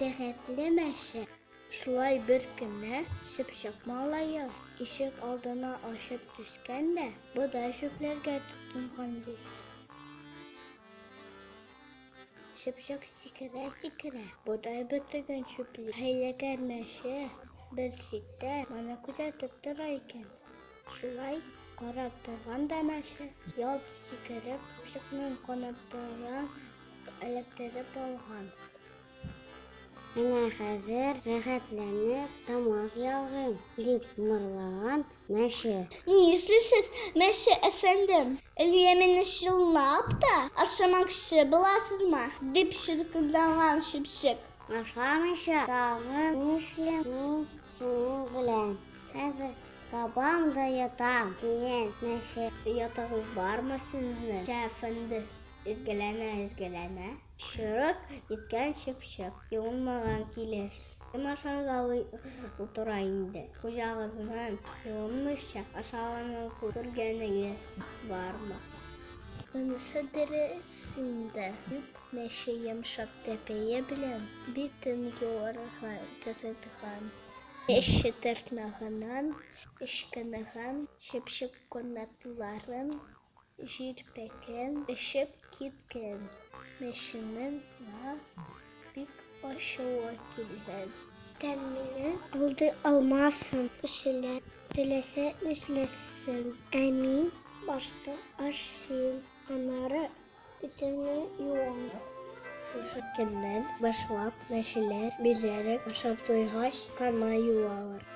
Итәгатьле мәче. Шулай бер көнне Чыпчык малае ишек алдына очып төшкән дә бодай чүпләргә тотынган, ди. Чыпчык сикерә-сикерә бодай бөртеген чүпли. Хәйләкәр мәче бер читтә моны күзәтеп тора икән. Шулай карап торган да мәче, ялт сикереп, чыпчыкның канатларын эләктереп алган. Менә хәзер рәхәтләнеп тамак ялгыйм, дип мырлаган мәче. Нишлисез, мәче әфәндем? Әллә мине чынлап та ашамакчы буласызмы? Дип чыркылдаган чыпчык. Ашамыйча тагын нишлим мин синең белән? Хәзер кабам да йотам, дигән мәче. Оятыгыз бармы сезнең, мәче әфәнде? Өзгәләнә-өзгәләнә Чырык иткән чыпчык, юынмаган килеш, кем ашарга утыра инде? Хуҗагызның юынмыйча ашаганын күргәнегез бармы? Монысы дөрес инде, дип, мәче йомшак тәпәе белән битен юарга тотынган. Мәче тырнагыннан ычкынган чыпчык канатларын Җилпәкән очып киткән. Мәченең моңа бик ачуы килгән. Бүтән мине алдый алмассың, кешеләр теләсә нишләсен, ә мин башта ашыйм, аннары битемне юам. Шушы көннән башлап мәчеләр, бигрәк ашап туйгач кына юалар.